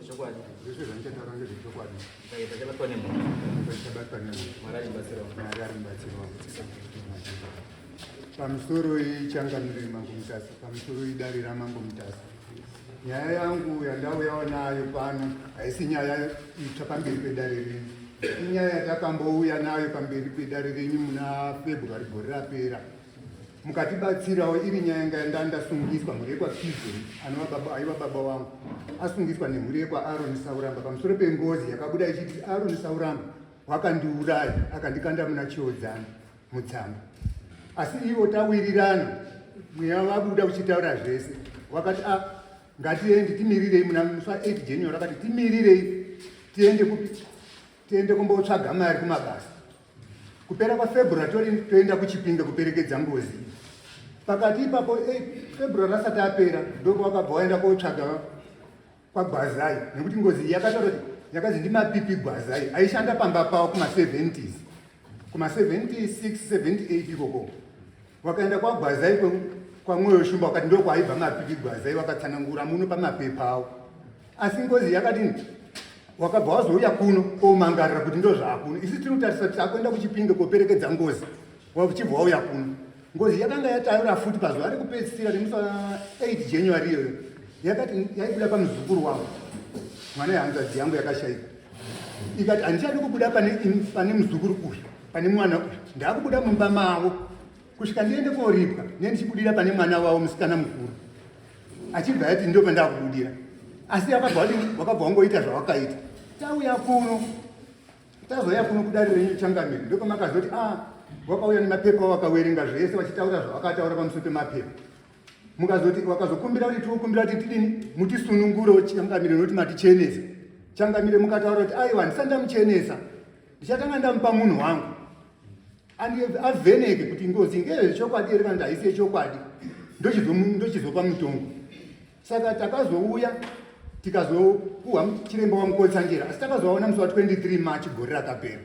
Ndezvechokwadi. Zvese zvandichataura ndezvechokwadi. Ndikaita chabatwa nemhuri. Chabatwa nemhuri. Mwari ari mubatsiri wangu. Mwari ari mubatsiri wangu. Pamusoro ichangamire Mambo Mutasa, pamusoro idare raMambo Mutasa. Nyaya yangu yandauyawo nayo pano haisi nyaya itsva pamberi pedare renyu. Inyaya yatakambouya nayo pamberi pedare renyu muna February gore rapera. Mukatibatsirawo iri nyaya yanga yandandasungiswa mhuri yekwaKizon anova baba aiva baba wangu asungiswa nemhuri yekwaAron Sauramba pamusoro pengozi yakabuda ichiti Aron Sauramba wakandiuraya akandikanda muna Chiodzana mutsamba. Asi ivo tawirirana mweya wabuda uchitaura zvese wakati a ah, ngatiende timirirei muna musi wa 8 January akati timirirei tiende kupi tiende kumbotsvaga mari kumabasa kupera kwafebruary tori toenda kuchipinge kuperekedza ngozi pakati ipapo eh, february asati apera ndokwakabva waenda kotsvaga kwagwazai nekuti ngozi iyi yakataura kuti yakazi ndimapipi gwazai aishanda pamba pavo kuma-70s kuma-76 78 ikoko wakaenda kwagwazai kwamwoyo shumba wakati ndokwaibva mapipi gwazai wakatsanangura muno pamapepa awo asi ngozi yakadini wakabva wazouya kuno komangarira kuti ndozvaakuno isi tinotarisa kuti takuenda kuchipinge koperekedza ngozi wachibva wauya kuno ngozi yakanga yataura futi pazuva rekupedzisira remusi wa 8 january iyoyo yakati yaibuda pamuzukuru wangu mwana yehanzvadzi yangu yakashaika ikati handichadi kubuda pane, pane muzukuru uyu pane mwana uyu ndakubuda mumba mavo kusvika ndiende koripwa ne ndichibudira pane mwana wavo musikana mukuru achibva yati ndo pandakubudira asi akabva wakabva wangoita zvawakaita tauya kuno tazouya kuno kudare renyu changamire ndopamakazoti a ah, wakauya nemapepa wakawerenga zvese vachitaura zvawakataura pamusoro pemapepa mukazoti wakazokumbira kuti tikukumbira kuti tidini mutisunungure changamire nokuti matichenesa changamire mukataura kuti aiwa handisati ndamuchenesa ndichatanga ndamupa munhu wangu avheneke kuti ngozi ngezvechokwadi here kana kuti haisi yechokwadi ndochizopa mutongo saka takazouya tikazopuhwa chiremba wamukotsanjera asi takazovaona musi wa 23 march gore rakapera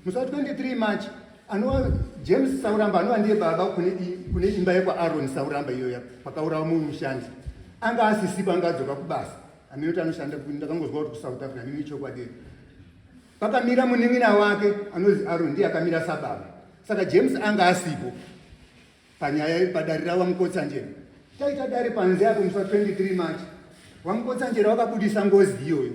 musi wa 23 march anova james sauramba anova ndiye baba kune imba yekwaaaron sauramba iyoya pakaurawa mumwe mushandi anga asisipo anga adzoka kubasa amene kuti anoshanda ndakangozwa kuti kusouth africa amene ichokwadi pakamira munin'ina wake anonzi aron ndiye akamira sababa saka james anga asipo panyaya padare rawamukotsanjera taita dare panze apo musi wa 23 march wamukotsanjera wakabudisa ngozi iyoyo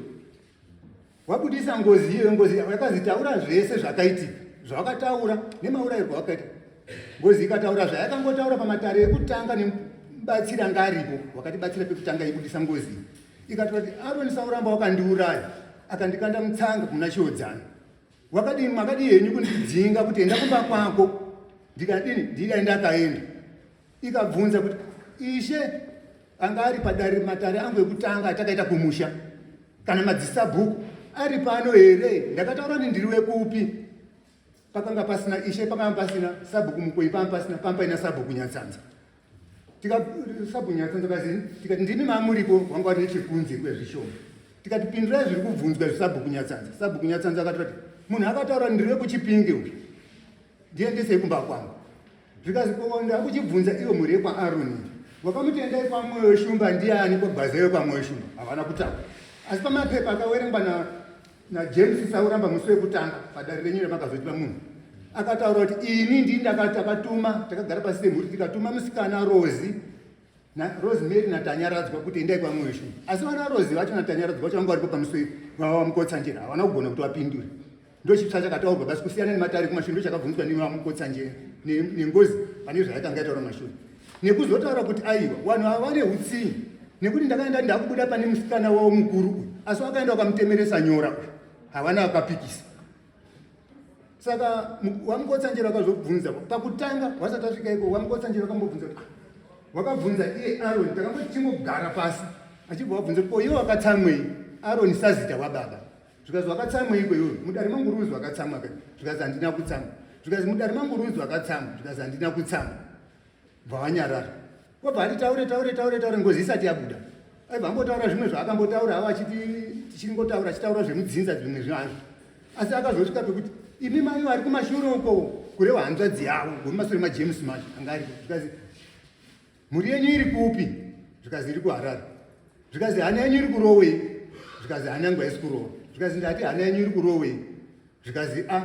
wabudisa ngozi iyoyo ngozi yakazi taura zvese zvakaitika zvawakataura nemaurayirwo wakaita ngozi ikataura zvayakangotaura pamatare ekutanga nemubatsiri anga aripo wakatibatsira pekutanga ibudisa ngozi ikataura kuti aroni sauramba wakandiuraya akandikanda mutsanga kuna chiodzana wakadii makadii henyu kundidzinga kuti enda kumba kwako ndikadini ndidai ndakaenda ikabvunza kuti ishe anga ari padare matare angu ekutanga atakaita kumusha kana madzisabhuku ari pano here ndakataura kuti ndiri wekupi pakanga pasina ishe pakanga pasina sabhuku mukoi panga pasina panga paina sabhuku nyatsanza tikasabhunyatsa tikazi tikati ndimi mamuripo wanga wari nechekunze kwezvishoma tikati pindurai zviri kubvunzwa zvisabhuku nyatsanza sabhuku nyatsanza akati munhu akataura ndiri wekuchipinge uyu ndiendesei kumba kwangu zvikazi ko ndakuchibvunza iwe mhuri yekwaaroni wakamuti endai kwamwoyo shumba ndiani kwagwaza iwe kwamwoyo shumba havana kutaura asi pamapepa akawerengwa na naJames Sauramba musi wekutanga padare renyu ramakazotipa munhu akataura kuti ini ndini takatuma takagara pasi semhuri tikatuma musikana Rozi na Rosemary naTanyaradzwa kuti endai kwamwoyo shumba asi vana Rozi vacho naTanyaradzwa vacho vanga varipo pamusi wavamukotsanjera havana kugona kuti vapindure ndochitsva chakataurwa basi kusiyana nematare kumashure ndochakabvunzwa nevamukotsanjera nengozi pane zvayakanga yataura mashure nekuzotaura kuti aiwa vanhu ava vane utsinye nekuti ndakaenda ndakubuda pane musikana wavo mukuru uyu asi wakaenda wakamutemeresa nyora uyu havana vakapikisa saka wamukotsanjera wakazobvunza pakutanga wasati asvika iko wamukotsanjera wakambobvunza kuti ah, wakabvunza iye aroni takamboti tingogara pasi achibva wabvunza ko iwe wakatsamwei aroni sazita wababa zvikazi wakatsamweiko iwe mudare mangu runzi wakatsamwa ka zvikazi handina kutsamwa zvikazi mudare mangu runzi wakatsamwa zvikazi handina kutsamwa bva wanyarara wabva ati taure taure taure taure ngozi isati yabuda aibva ambotaura zvimwe zvaakambotaura avo achiti tichingotaura achitaura zvemudzinza zvimwe zvazvo asi akazosvika pekuti imi mai vari kumashure uko kureva hanzvadzi yavo gomumasure majames macho anga ariko zvikazi mhuri yenyu iri kupi zvikazi iri kuharare zvikazi hana yenyu iri kurowei Zvikazi hana yangu haisi kurova. Zvikazi ndati hana yenyu iri kurowei? Zvikazi a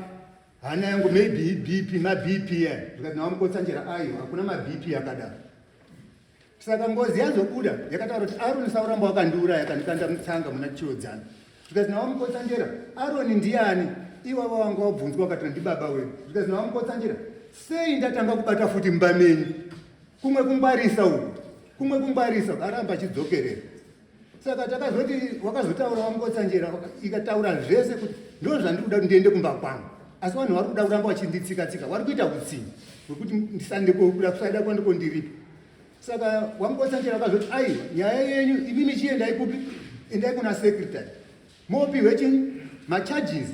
hana yangu maybe BP, maBP aya. Zvikazi nawaMukotsanjera aiwa, hakuna maBP akadaro. Saka ngozi yazobuda yakataura kuti Aroni sauramba wakandiuraya akandikanda mutsanga muna Chirodzana. Zvikazi nawaMukotsanjera Aroni ndiani? Iwava wanga wabvunzwa wakati ndibaba wedu. Zvikazi nawaMukotsanjera sei ndatanga kubata futi mumba menyu? Kumwe kungwarisa uku, kumwe kungwarisa aramba achidzokerera. Saka takazoti wakazotaura waMukotsanjera ikataura zvese kuti ndo zvandiri kuda kuti ndiende kumba kwangu, asi vanhu vari kuda kuramba vachinditsika tsika, vari kuita utsinye hwekuti ndisandikuda kusaida kwandikondiripa. Saka waMukotsanjera akazoti aiwa, nyaya yenyu imimi chiendai kupi? Endai kuna secretary mopihwe chinyi macharges,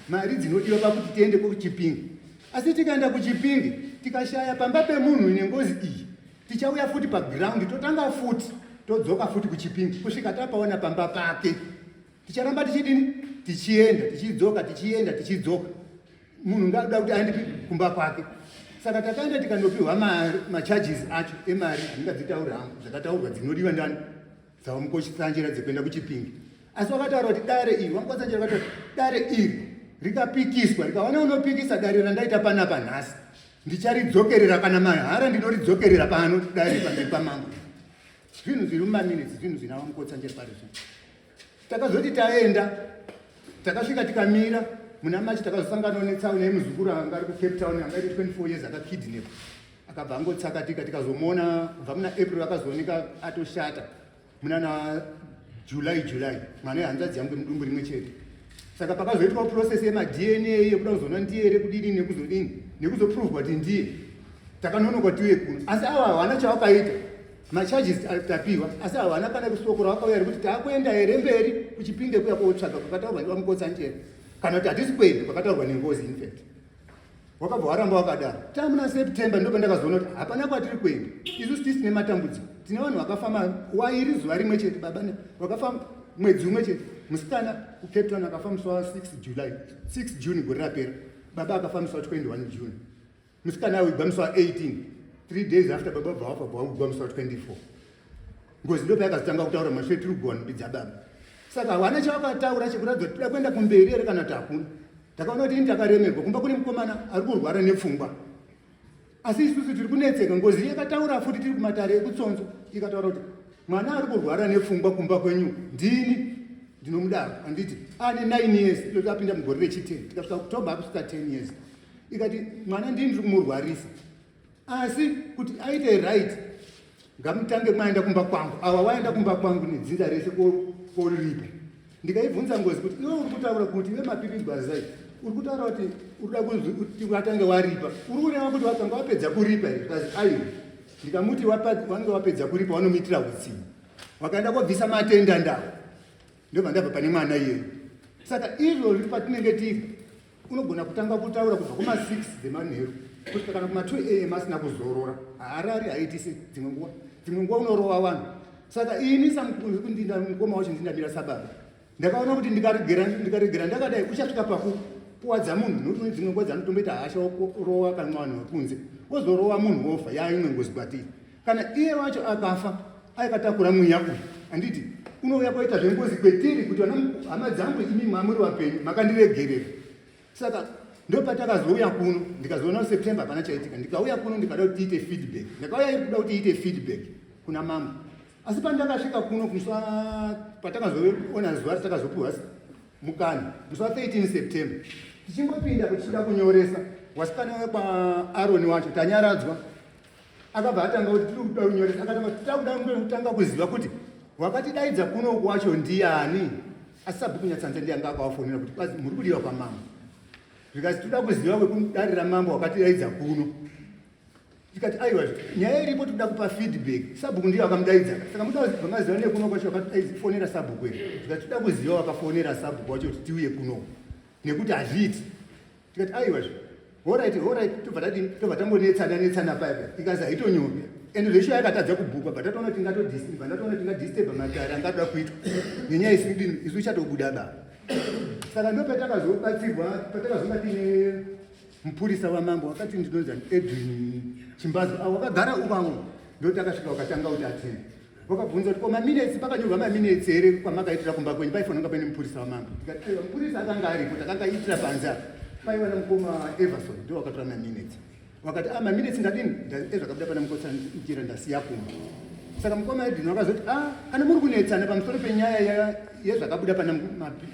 mari dzinodiwa pakuti tiende kuChipinge. Asi tikaenda kuChipinge tikashaya pamba pemunhu nengozi iyi, tichauya futi paground totanga futi todzoka futi kuChipinge kusvika tapaona pamba pake. Ticharamba tichidini? Tichienda tichidzoka, tichienda tichidzoka. Munhu ngakuda kuti aende kumba kwake. Saka takaenda tikandopiwa macharges acho emari, handingadzitaura hangu zvakataurwa dzinodiwa ndani dzawaMukotsanjera dzekuenda kuChipinge. Asi wakataura kuti dare iri, waMukotsanjera wakataura kuti dare iri rikapikiswa, rikaona unopikisa dare randaita panapa nhasi, ndicharidzokerera kana mahara, ndinoridzokerera pano dare pamberi pamambo. Zvinhu zviri mumaminitsi, zvinhu zvina waMukotsanjera pari zvino. Takazoti taenda, takasvika tikamira muna Machi, takazosangana netsaona yemuzukuru anga ari kuCape Town, anga aite 24 years akakidnap, akabva angotsakatika. Tikazomuona kubva muna April, akazooneka atoshata muna na July, mwana yehanzvadzi yangu mudumbu rimwe chete. Saka pakazoitwa process yemaDNA yekuda kuzoona ndiye here, kudini nekuzodini nekuzoprovwa kuti ndiye, takanonoka tiuye kuno. Asi ava havana chavakaita, macharges tapiwa, asi havana kana kusoko ravakauya rekuti taakuenda here mberi kuChipinge kuya kotsvaga kwakataurwa ndivaMukotsanjera, kana kuti hatisi kuenda kwakataurwa nengozi. Infact wakabva waramba wakadaro. Tamuna September ndo pandakazoona kuti hapana kwatiri kuenda. Isusu tisi tine matambudziko, tine vanhu vakafa wairi zuva rimwe chete, baba vakafa mwedzi umwe chete. Musikana kuCape Town akafa musi wa6 July, 6 June gore rapera. Baba akafa musi wa21 June. Musikana awigwa musi wa18, 3 days after baba bva wafa, bva musi wa24. Ngozi ndo payakazotanga kutaura mashure tiri kugowa nhumbi dzababa. Saka hawana chavakataura chekuratidza kuti toda kuenda kumberi here kana kuti hakuna. Takaona kuti ini takaremerwa, kumba kune mukomana ari kurwara nepfungwa, asi isusu tiri kunetseka. Ngozi yakataura futi tiri kumatare ekuTsonzo, ikataura kuti mwana ari kurwara nepfungwa kumba kwenyu ndini ndinomudaro, handiti ane 9 years, ito apinda mugore rechi10, tikasvika October akusvika 10 years. Ikati mwana ndini ndiri kumurwarisa, asi kuti aite right ngamutange maenda kumba kwangu. Ava waenda kumba kwangu nedzinza rese koriripa. Ndikaibvunza ngozi kuti iwe uri kutaura kuti iwe Mapipi Gwazai uri kutaura kuti uri kuda kuti watange waripa, uri kureva kuti wakanga wapedza kuripa here? Kazi aiwa. Ndikamuti wange wapedza kuripa wanomuitira utsinye, wakaenda kobvisa matenda ndao, ndobva ndabva pane mwana iyeyo. Saka izvozvi patinenge tiri unogona kutanga kutaura kubva kuma6 dzemanheru kusvika kana kuma2 am asina kuzorora, haarari, haitisi. Dzimwe nguva unorova vanhu. Saka ini samukundinda mukoma wacho, ndindamira sababa, ndakaona kuti ndikaregera ndakadai uchasvika pakukuwadza munhu, nokuti dzimwe nguva dzanotomboita hasha, worowa kana vanhu vekunze, wozorowa munhu wofa, yaimwe ngozi kwatiri. Kana iye wacho akafa aikatakura mweya uyu, handiti unouya kwaita zvengozi kwetiri kuti vana hama dzangu, imi mamuri vapenyu makandiregerera. Saka ndopatakazouya kuno, ndikazoona September hapana chaitika. Ndikauya kuno ndikada kuti tiite feedback, ndakauya kuda kuti iite feedback kuna mambo. Asi pandakasvika kuno musi patakazoona zuva ratakazopiwa mukana musi wa13 September, tichingopinda kuti tichida kunyoresa, wasikana wekwaAroni wacho tanyaradzwa akabva atanga kuti tiri kuda kunyoresa, akatanga kuti takuda kutanga kuziva kuti wakatidaidza kuno kwacho ndiani. Asi sabhuku Nyatsanza ndiye anga akavafonera kuti kwazi muri kudiwa kwamambo. Zvikati toda kuziva wekudarira mambo wakatidaidza kuno. Tikati aiwa, nyaya iripo toda kupa feedback, sabhuku ndiye wakamudaidza. Saka muda maziva nekuno kwacho wakatifonera sabhuku here? Tikati toda kuziva wakafonera sabhuku wacho kuti tiuye kuno nekuti hazviiti. Tikati aiwa, alright, tobva tadini, tobva tambonetsana netsana paipa, ikazi haitonyorwa. Ende zveshuwa yakatadza kubhukwa. Bva tatoona kuti tingatobva ndatoona tingadisturba matare angatoda kuitwa nenyaya isiri isu ichatobuda ba. Saka ndo patakazobatsirwa, patakazonga tiine mupurisa wamambo wakati ndinonzi Edwin Chimbazo, avo wakagara ukwamwe, ndo takasvika wakatanga kuti atende. Wakabvunza kuti ko maminetsi, pakanyorwa maminetsi here kwamakaitira kumba kwenyu? Paifanira kunga paine mupurisa wamambo. Tikati aiwa, mupurisa akanga aripo, takangaitira panze apa, paiva namukoma Everson, ndo wakatora maminetsi. Wakati a ah, maminetsi ndadini ezvakabuda pana Mukotsanjera ndasiya kumba. Saka mukoma Edwin wakazoti a ah, kana muri kunetsana pamusoro penyaya yezvakabuda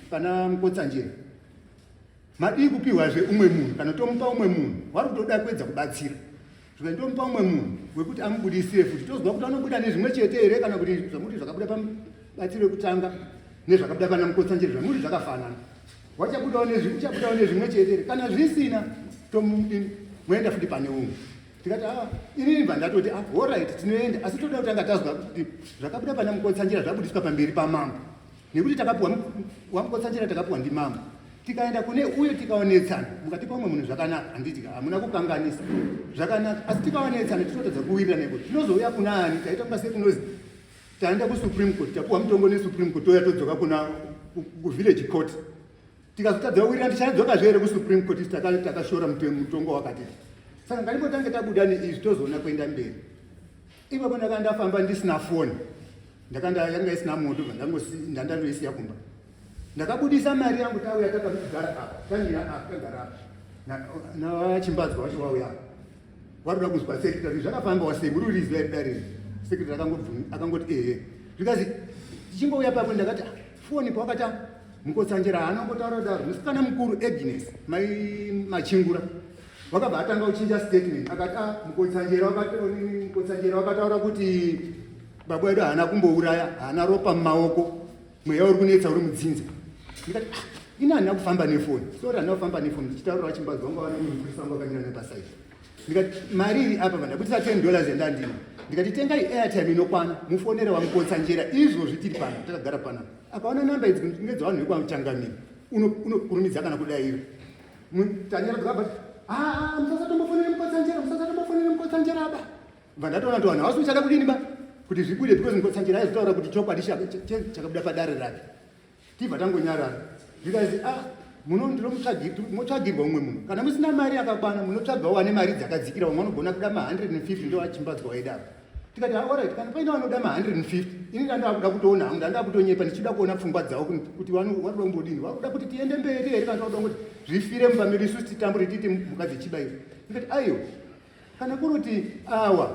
pana Mukotsanjera, madii kupiwazve umwe munhu? Kana tomupa umwe munhu wari kutoda kuedza kubatsira, zvika ndomupa umwe munhu wekuti amubudisire futi, tozwa kuti anobuda nezvimwe chete here, kana kuti zvamuti zvakabuda pamubatsiro wekutanga nezvakabuda pana Mukotsanjera zvamuri zvakafanana, wachabudawo uchabudawo nezvimwe chete here? Kana zvisina, tomudini, moenda futi pane umwe. Tikati a ah, inini bva ndatoti a ah, alright, tinoenda, asi toda kutanga tazwa kuti zvakabuda pana Mukotsanjera zvabudiswa pamberi pamambo, nekuti takapiwa waMukotsanjera, takapiwa ndimambo. Tikaenda kune uyo tikaonetsana, mukatipa umwe munhu zvakanaka, handiti hamuna kukanganisa, zvakanaka, asi tikaonetsana tinotadza kuwirirana iko, tinozouya kuna ani? Taita kunga sekunozi taenda kuSupreme Court, tapiwa mutongo neSupreme Court, touya todzoka kuna kuvillage court, tikazotadza kuwirirana, tichadzokazve here kuSupreme Court? Takashora mutongo wakati. Saka ngatimbotange tabuda neizvi, tozoona kuenda mberi. Ipapo ndakanga ndafamba ndisina foni, ndakanga yanga isina moto, ndandandoisiya kumba. Ndakabudisa mari yangu, tauya takagara apa, tamira apa, tagara apa nachimbadzwa wacho, wauya apa, waroda kuzwa secretary zvakafamba wasei, muri uriziva iri dare. Secretary akangoti ehe. Zvikazi tichingouya papo, ndakati ah, foni pawakati Mukotsanjera haanongotaura daro, musikana mukuru Agnes mai Machingura wakabva atanga kuchinja statement, akati ah, Mukotsanjera wakataura kuti baba wedu haana kumbouraya, haana ropa mumaoko, mweya uri kunetsa uri mudzinza. Ndikati ah, ini handina kufamba nefoni, sorry, handina kufamba nefoni. Ndichitaurira vachimbadzwa, vanga vane mupurisa wangu wakamira nepasaidi. Ndikati mari iri apa, vandabudisa $10 yandandina, ndikati tengai airtime inokwana, mufonere waMukotsanjera izvozvi tiri pano, takagara panapa. Akaona namba idzi ngedzevanhu vekwamuchangamiri, unokurumidza kana kudaira. Tanyara dzakabva, ah, musasatombofonere Mukotsanjera, musasatombofonere Mukotsanjera aba. Bva ndatoona kuti vanhu havasi kuchada kudini ba kuti zvibude, because Mukotsanjera aizotaura kuti chokwadi chakabuda padare rake. Tibva tangonyarara, zvikazi ah, munotsvagirwa umwe munhu. Kana musina mari yakakwana, munotsvagawo ane mari dzakadzikira, vamwe vanogona kuda ma150, ndo achimbadzwa waidaro. Tikati alright, kana paine vanoda ma150, ini ndanda kuda kutoona hangu, ndanda kutonyepa ndichida kuona pfungwa dzavo kuti varikuda kumbodini, varikuda kuti tiende mberi here, kana vakuda kuti zvifire mumba medu, isusu titambure tiite mhuka dzechibayiro. Ndikati aiwa, kana kuri kuti awa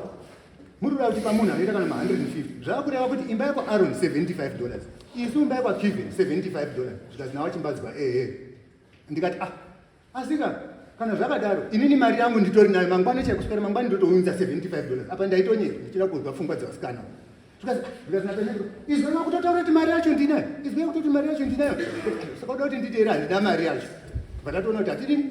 muri kuda kuti pamunhu anoita kana ma150, zvakureva kuti imba yekwa Aron $75, isu imba yekwa Kiven $75. Zvikazi nawo chimbadzwa ehe. Ndikati ah, asika kana zvakadaro, inini mari yangu nditori nayo, mangwana chaikuswera mangwani ndotounza $75. Apa ndaitonyepa ndichida kunzwa pfungwa dzevasikana. Zvikazinatanyairo izwi kutotaura kuti mari yacho ndinayo, izwi kutoti mari yacho ndinayo, saka uda kuti nditi here handina mari yacho? Vandatoona kuti hatidini,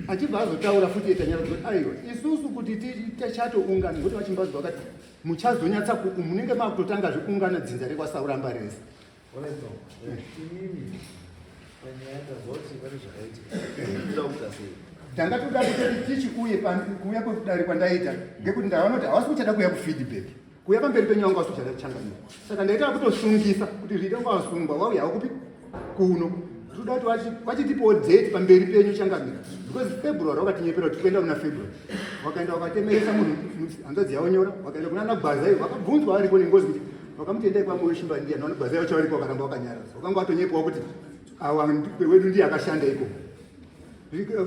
achibva azotaura futi etanyara kuti aiwa, isusu kuti tichatoungana, ngokuti vachimbazwa vakati muchazonyatsa munenge makutotanga zvekuungana dzinza rekwaSauramba rese. Tanga toda kutoti tichiuye kuuya kwekudare kwandaita ngekuti ndaona kuti havasi kuchada kuuya kufeedback, kuuya pamberi penyu, vanga vasi kuchada changamira. Saka ndaita kutosungisa kuti zviite kunga wasungwa, wauyawo kupi kuno. Toda kuti vachitipawo date pamberi penyu changamira, because February wakatinyepera kuti kuenda kuna February, wakaenda wakatemeresa munhu hanzvadzi yavo nyora, wakaenda kuna nagwaza iyo, vakabvunzwa variko nengozi kuti vakamutendai kwamoyo shimba ndiye naona gwaza yacho varipo, vakaramba vakanyarara, wakanga watonyepawo kuti awa wedu ndiye akashanda ikoko.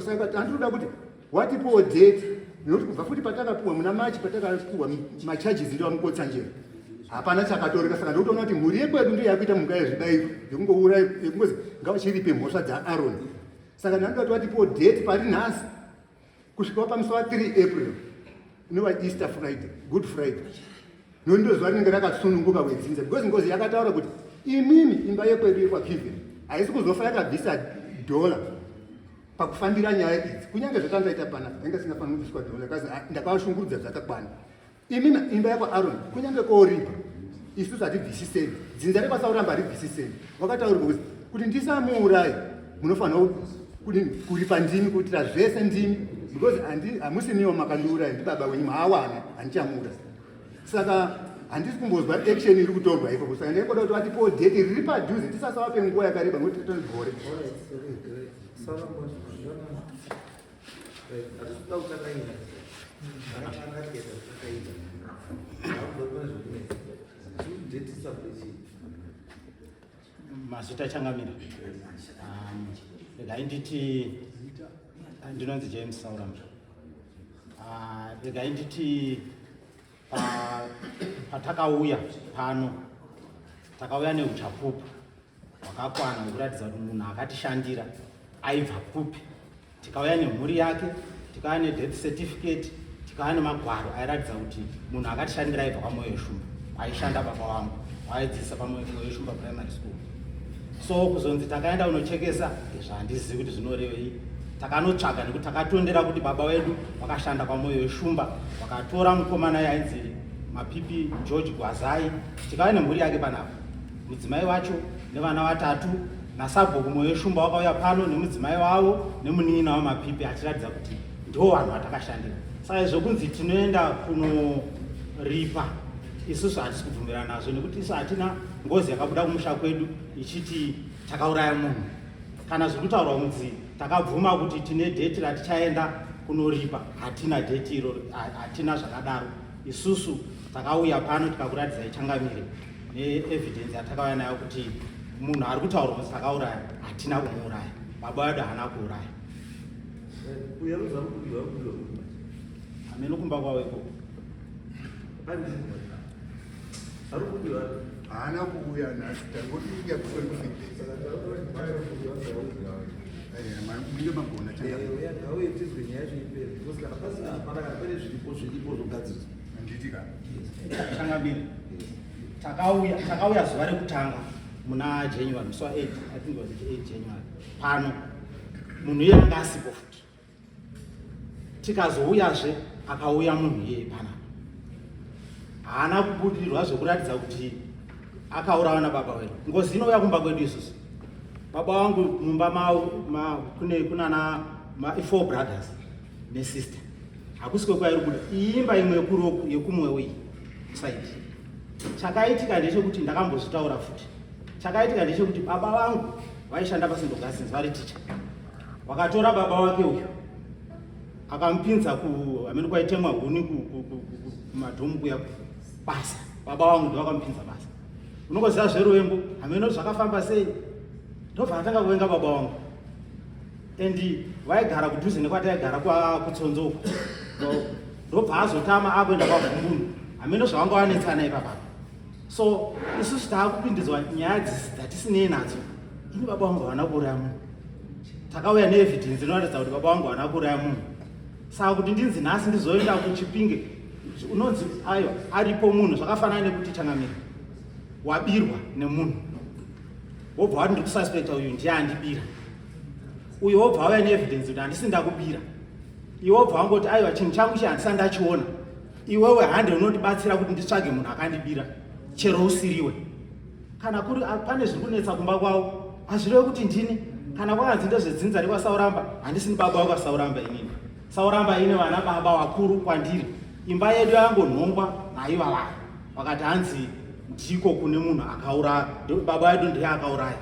Saka handinoda kuti watipowo date, nekuti kubva futi patakapiwa muna Machi, patakapiwa macharges ndovaMukotsanjera, hapana chakatoreka. Saka ndokutoona kuti mhuri yekwedu ndiyo yakuita mhuka yezvibayiro, yekungouraya, yekungozi ngavachiripe mhosva dzaAron. Saka ndanoda kuti watipowo date pari nhasi kusvikawo pamusi wa3 April, inova Easter Friday, Good Friday, nondo zuva rinenge rakasununguka wedzinza, because ngozi yakataura kuti imimi imba yekwedu yekwaKiven haisi kuzofa yakabvisa dhola pakufambira nyaya idzi, kunyange zvatangaita panapa yanga isingafaniri kubviswa dhola, kazi ndakavashungurudza zvakakwana. Imimi imba yakwaAron, kunyange kooripa, isusu hatibvisiseni, dzinza rekwaSauramba haribvisiseni. Wakataurirwa kuti ndisamuurayi, munofanira kudini kuripa ndimi, kuitira zvese ndimi, because hamusi miwo makandiuraya, ndibaba wenyu maawana, handichamuura. Saka handisi kumbozwa action iri kutorwa ikoko. Saka ndaingoda kuti vatipowo date riri padhuze, tisasavape nguva yakareba, ngokuti totoni gore. Date submission. Mazita, changamire. Regai nditi ndinonzi James Sauramba. Regai nditi patakauya pano, takauya neuchapupu hwakakwana hwekuratidza kuti munhu akatishandira aibva kupi. Tikauya nemhuri yake, tikauya nedeath certificate, tikauya nemagwaro airatidza kuti munhu akatishandira aibva kwaMoyo Shumba, aishanda baba vangu, aidzidzisa paMoyo Shumba Primary School. So kuzonzi takaenda kunochekesa, izvo handizivi kuti zvinorevei. Takanotsvaga nekuti takatondera kuti baba vedu vakashanda kwaMoyo Weshumba, vakatora mukomana yainzi Mapipi George Gwazai. Tikauya nemhuri yake panapa, mudzimai wacho nevana vatatu, nasabhuku Moyo Weshumba wakauya pano nemudzimai wavo nemunin'ina waMapipi, achiratidza kuti ndo vanhu vatakashandira. Saka izvo kunzi tinoenda kunoripa, isusu hatisi kubvumirana nazvo, nekuti isu hatina ngozi yakabuda kumusha kwedu ichiti takauraya munhu. Kana zviri kutaurwa kunzi takabvuma kuti tine date ratichaenda kunoripa, hatina date iro, hatina zvakadaro. Isusu takauya pano tikakuratidzai, changamire, neevidence yatakauya nayo kuti munhu ari kutaurwa kunzi takauraya, hatina kumuuraya. Baba vedu haana kuuraya. Uyo anonzi ari kudiwa, ari kudiwa kupi? Hameno kumba kwavo ikoko. Ari kudiwa. Haana kuuya nhasi, tangotiuya kusori. Munge magona, changamire. Ngauye tizwe nyaya yacho ipere, because kana pasina, hapana. Kana pane zviripo, zviripo zvogadziriswa. Handiti ka? Changamire, takauya zuva rekutanga muna January, musi wa8, I think was it 8 January, pano munhu iye anga asipo futi. Tikazouyazve, akauya munhu iyeye panapa, haana kubudirwa zvekuratidza kuti akaurawa nababa wedu. Ngozi inouya kumba kwedu isusu, baba vangu mumba mavo kune kunana four brothers nesister. Hakusi kwekwairi kubuda iyi imba imwe yekuroku yekumwewo iyi side. Chakaitika ndechekuti, ndakambozvitaura futi, chakaitika ndechekuti baba vangu vaishanda paSt Augustines vari ticha. Vakatora baba wake uyu, akamupinza ku amene kwaitemwa huni kumadhomu kuya basa. Baba vangu ndo vakamupinza basa. Unongoziva zveruvengo, hameno zvakafamba sei, ndobva atanga kuvenga baba vangu. And vaigara kudhuze nekwataigara kuTsonzo uko. Ndobva azotama akuenda kwaVhumbunu, hameno zvavanga vanetsana ipapapa. So isusu taakupindidzwa nyaya dzatisinei nadzo. Ini baba vangu havana kuuraya munhu. Takauya neevidence inoratidza kuti baba vangu havana kuuraya munhu. Saka kuti ndinzi nhasi ndizoenda kuChipinge, unonzi aiwa, aripo munhu. Zvakafanana nekuti, changamire, wabirwa nemunhu, wobva wati ndikususpecta uyu ndiye andibira. Uyu wobva auya neevidence kuti handisi ndakubira. Iwe wobva wangoti aiwa, chinhu changu chi handisati ndachiona. Iwewe hande unondibatsira kuti nditsvage munhu akandibira, chero usiriwe. Kana kuri pane zviri kunetsa kumba kwavo, hazvirevi kuti ndini. Kana kwakanzi ndezvedzinza rekwaSauramba, handisini baba wekwaSauramba inini. Sauramba ine vana baba vakuru kwandiri. Imba yedu yangonhongwa naiva vanhu vakati hanzi ndiko kune munhu akauraya baba vedu, ndiye akauraya.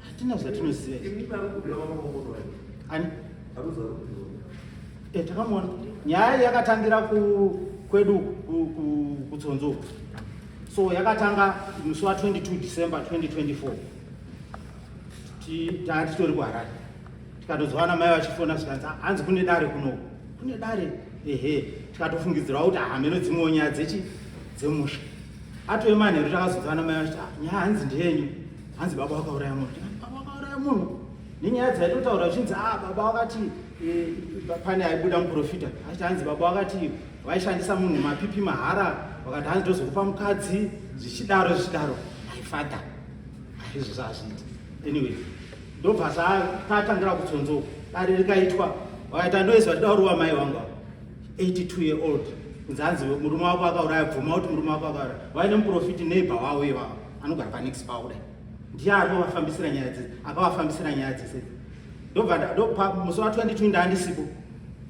Hatina zvatinoziva. Imimi ari kudiwa vamaongono? Ani? Aruzi ari kudiwa. Takamuona. Nyaya iyi yakatangira kwedu kuTsonzo uku. So yakatanga musi wa22 December 2024. Taa titori kuHarare, tikatodzwa vana mai vachifona, zvikanzi, "Ah, hanzi kune dare kunoku, kune dare." Ehe, tikatofungidzirawo kuti hameno dzimwewo nyaya dzechi dzemusha. Atove manheru, takazodzwa vana mai vachiti, "Ah, nyaya hanzi ndeyenyu, hanzi baba vakauraya munhu." Tikati, "Baba vakauraya munhu?" Nenyaya dzaitotaura zvichinzi, "Ah, baba vakati pane aibuda muprofita achiti hanzi baba vakati vaishandisa munhu Mapipi mahara, vakati hanzi tozokupa mukadzi," zvichidaro zvichidaro. My father izvo zvazviita. Anyway, ndobva zvapatangira kuTsonzo. Dare rikaitwa, vakaita ndoizwa vachida kurova mai vangu ava, 82 year old, kunzi hanzi murume wako akauraya, bvuma kuti murume wako akauraya. Vaine muprofiti, neighbor wavo ivavo anogara panext pavo kudai, ndiye ari kuvafambisira nyaya dzese, akavafambisira nyaya dzese. Ndobva musi wa22 ndaandisipo,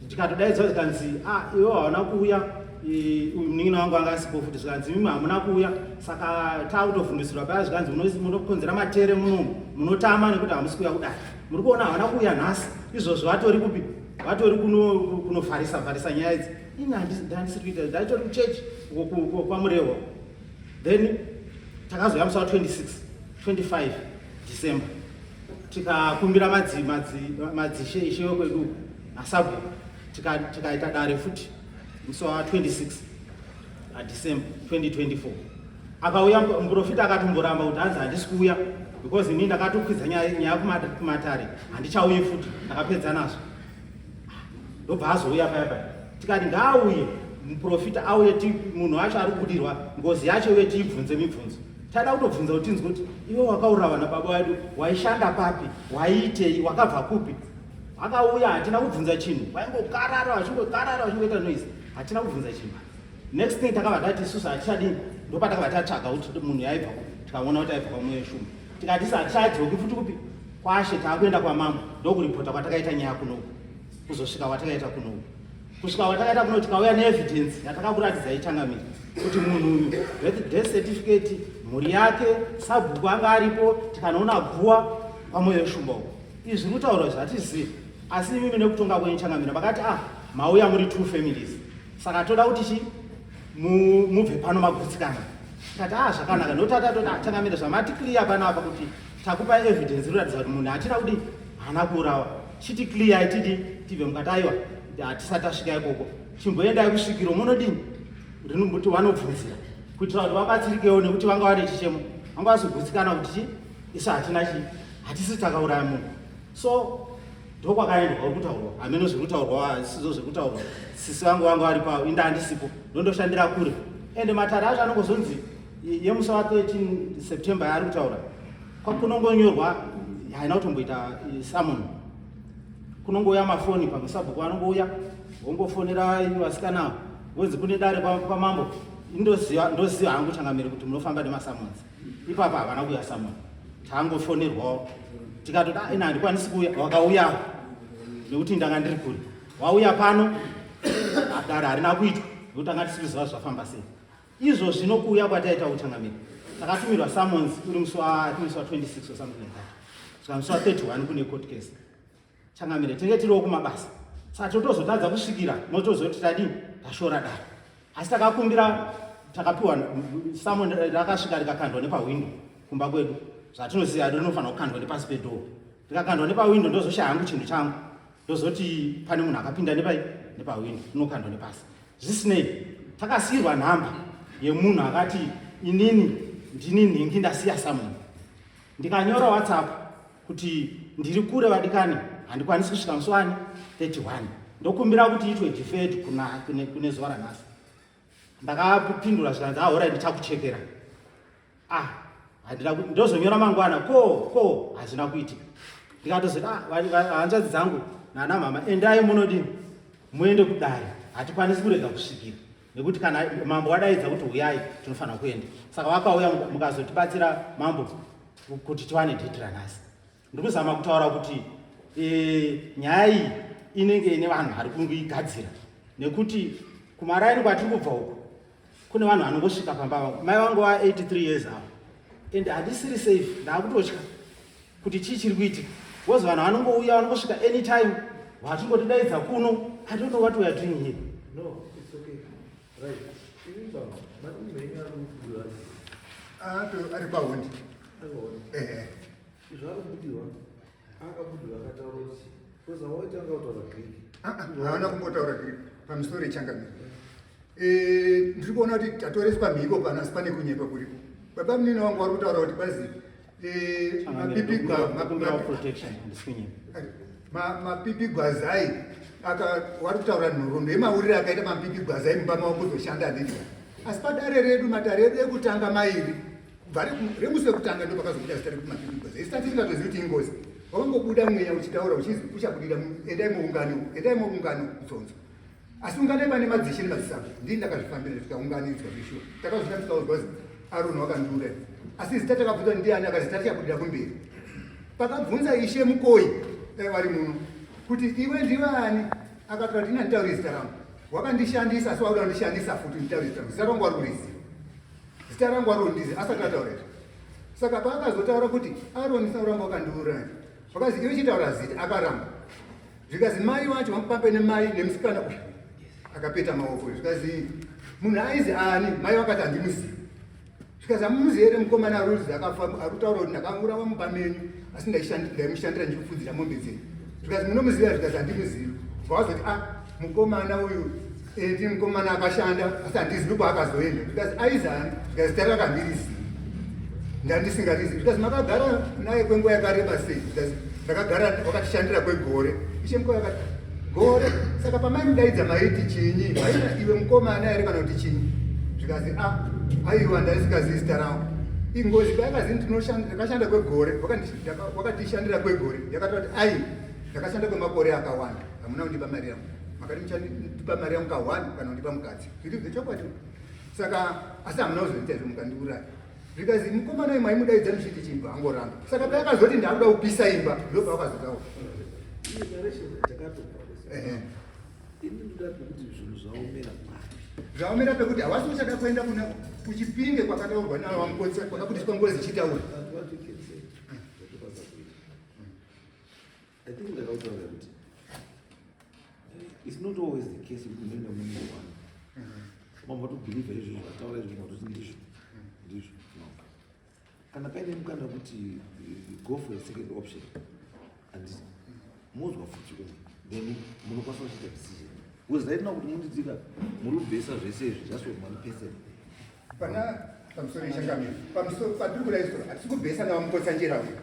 tikatodaidzwa, zvikanzi, "Ah, iwe hauna kuuya." Uyu munin'ina wangu anga asipo futi. Zvikanzi, "Imwe hamuna kuuya." Saka taakutovhundisirwa paya, zvikanzi, "Munokonzera matere munomu, munotama nekuti hamusi kuuya kudai. Muri kuona havana kuuya nhasi, izvozvo vatori kupi? Vatori kunofarisa farisa nyaya idzi." Ini handisiri kuita, ndaitori kuchechi kwaMurehwa. Then Takazouya musi wa 26 25 December, tikakumbira madzishe ishe wekwedu nasabhuku, tikaita dare futi musi wa 26 December 2024. Akauya muprofita, akatomboramba kuti hanzi handisi kuuya because ini ndakatokwidza nyaya kumatare, handichauyi futi, ndakapedza nazvo. Ndobva azouya paya paya, tikati ngaauye muprofita, auye munhu wacho ari kubudirwa ngozi yacho iwe, tiibvunze mibvunzo. Tada kutobvunza kuti tinzwe kuti iwe wakaurawa nababa vedu waishanda papi, waiitei, wakabva kupi. Akauya, hatina kubvunza chinhu, vaingokarara, vachingokarara, vachingoita noise, hatina kubvunza chinhu. Next thing, takabva tati isusu hatichadini. Ndopatakabva tatsvaga kuti munhu yaibva kupi, tikaona kuti aibva kwaMoyo Shumba. Tikati isu hatichadzoki futi kupi kwashe, taakuenda kwamambo. Ndokuripota kwatakaita nyaya kunoku, kuzosvika kwatakaita kunoku, kusvika kwatakaita kuno, tikauya neevidence yatakakuratidzai changamire kuti munhu uyu, birth death certificate, mhuri yake, sabhuku anga aripo, tikanoona guwa kwaMoyo Shumba uko. Izvi zviri kutaurwa zvatizivi, asi imimi nekutonga kwenyu changamire vakati, ah, mauya muri two families, saka toda kuti chi mubve pano magutsikana. Tikati, ah, zvakanaka, nokuti atatoti, ah, changamire, zvamati clear panapa kuti takupa evidence inoratidza kuti munhu hatina kudi haana kuurawa, chiti clear tidi tibve. Mukati, aiwa, hatisati tasvika ikoko, chimboendai kusvikiro munodini rinomuti vanobvunzira kuitira kuti vabatsirikewo, nekuti vanga vane chichemo, vanga vasogutsikana kuti chi isu hatina chi hatisi takauraya munhu. So ndokwakaendwa uri kutaurwa, hameno zviri kutaurwa, hazisizo zviri kutaurwa. Sisi vangu vanga vari pavo, inda handisipo, ndondoshandira kure, ende matare acho anongozonzi yemusi wa13 September yaari kutaura, kunongonyorwa, haina kutomboita summon, kunongouya mafoni pamwe sabhuku vanongouya vongofonera vasikana avo, vonzi kune dare kwamambo. Ndoziva, ndoziva hangu changamire kuti munofamba nemasummons. Ipapo havana kuuya summon, tangofonerwawo, tikatoti, ah, ina handikwanisi kuuya. Wakauyawo nekuti ndanga ndiri kure, wauya pano, dare harina kuitwa nekuti tanga tisiri kuziva zvafamba sei. Izvo zvino kuuya kwataita uchangamire, takatumirwa summons uri musi wa 26 or something like that, saka musi wa31 kune court case. Changamire, tinge tiriwo kumabasa, saka totozotadza kusvikira motozoti tadini, tashora dare. Asi takakumbira, takapiwa summon, rakasvika rikakandwa nepahwindo kumba kwedu. Zvatinoziva, rinofanira kukandwa nepasi pedoor, rikakandwa nepahwindo. Ndozoshaya hangu chinhu changu, ndozoti pane munhu akapinda nepai nepahwindo, rinokandwa nepasi. Zvisinei, takasiyirwa nhamba yemunhu akati, inini ndini nhingi, ndasiya summon. Ndikanyora WhatsApp kuti ndiri kure vadikani, handikwanisi kusvika musi wani 31, ndokumbira kuti itwe deferred kune zuva ranhasi. Ndakapindura zvikanzi, ahorai, ndichakuchekera. Ah, handina ndozonyora mangwana ko hazvina kuitika. Ndikatozoti, ah, hanzvadzi dzangu nana mama, endai munodini, muende kudare, hatikwanisi kurega kusvikira nekuti kana mambo wadaidza kuti uyai, tinofanira kuenda. Saka vakauya, mukazotibatsira mambo kuti tiwane date ranhasi. Ndikuzama kutaura kuti nyaya iyi inenge ine vanhu vari kungoigadzira, nekuti kumaraini kwatiri kubva uku kune vanhu vanongosvika pamba vangu. Mai vangu va83 years avo, and handisiri safe, ndaakutotya kuti chii chiri kuitika, because vanhu vanongouya, vanongosvika anytime, vachingotidaidza kuno. I don't know what we are doing here. No, it's okay. Right. Even so, but mhenyu ari kubudirwa. Ato ari pahundi. Akaona. Ehe. Izvo ari kubudirwa, akabudirwa akataura kuti because awaitanga kutaura Greek. Ah, ah, haana kumbotaura Greek pamusoro ichangamire. Ndiri kuona kuti tatoreswa mhiko pano, asi pane kunyepa kuripo. Baba munini wangu vari kutaura kuti kwazi Kumbirawo protection, handisi kunyepa. Mapipi gwazai aka wari kutaura nhoroondo yemauriro akaita mapipi gwazai mumba mavo kuzoshanda, handiti? Asi padare redu, matare edu ekutanga mairi, kubva remusi wekutanga ndo pakazobuda zita rekuti mapipi gwazai. Isu tatisingatozivi kuti ingozi. Wakangobuda mweya uchitaura uchizi uchabudira endai muungano, endai muungano kutsonzo. Asi unganai pane madzishe nemadzisabhu, ndini ndakazvifambira, tikaunganidzwa zveshuwa. Takazvita tikaudzwa kuzi Aroni wakandiuraya, asi zita takabvunza kuti ndiani, akazita richabudira kumberi. Pakabvunza ishe Mukoi, dai vari muno, kuti iwe ndivani, akataura kuti ina nditaure zita rangu, wakandishandisa, asi wakuda kundishandisa futi nditaure zita rangu. Zita rangu wari kuriziva, zita rangu wari kundiziva asati ataura izvo. Saka paakazotaura kuti Aroni sauranga wakandiuraya, vakazi iwe chitaura zita, akaramba. Zvikazi mai wacho vamupambe nemai nemusikana uyu akapeta maoko. Zvikazi munhu aizi ani, mai vakati handimuzivi. Zvikanzi hamuzivi here mukomana ari akafa ari kutaura kuti ndakaurawa mumba menyu asi ndaimushandira ndichifudzira mombe dzenyu. Zvikanzi munomuziva? Zvikanzi handimuzivi. Vawazoti ah mukomana uyu eh, ndi mukomana akashanda asi handizivi kwaakazoenda. Zvikanzi aizani? Zvikanzi zita rake handirizivi. Ndandisingarizivi. Zvikanzi makagara naye kwenguva yakareba sei? Zvikanzi ndakagara wakatishandira kwegore. Ishe mukoma akati gore saka pamaimudaidza maiti chinyi maita iwe mukomana here kana kuti chinyi zvikanzi a ah, aiwa ndaisingazivi zita rangu ingozi payakazi ndakashanda kwegore wakatishandira kwegore yakataura kuti ai ndakashanda kwemakore akawanda hamuna kundipa mari yangu makati muchandipa mari yangu kahwani kana kundipa mukadzi zviri zvechokwadi saka asi hamuna kuzoita izvo mukandiuraya Zvikazi mukomana uyu maimudaidza muchiti chimba angoramba. Saka payakazoti ndakuda kupisa imba ndopawakazotaura. Zvaomera pekuti hawasi uchada kuenda kuna kuchipinge kwakataurwa navamukotsa kwakabudiswa ngozi ichitaura. I think ndakautaura kuti it's not always the case kuti unoenda munhu one mama vatobhilivha izvozvo vataura izvozvo vatoti ndizvo ndizvo no kana paine mukana wekuti go for a second option and mozwa futi umwe then munokwanisa kuchiita decision because right now kuti mundidzika muri kubhesa zvese izvi just for one person Pana pamusoro ichangamira pamusoro patiri kuda isu hatisi kubhesa navamukotsanjera uyu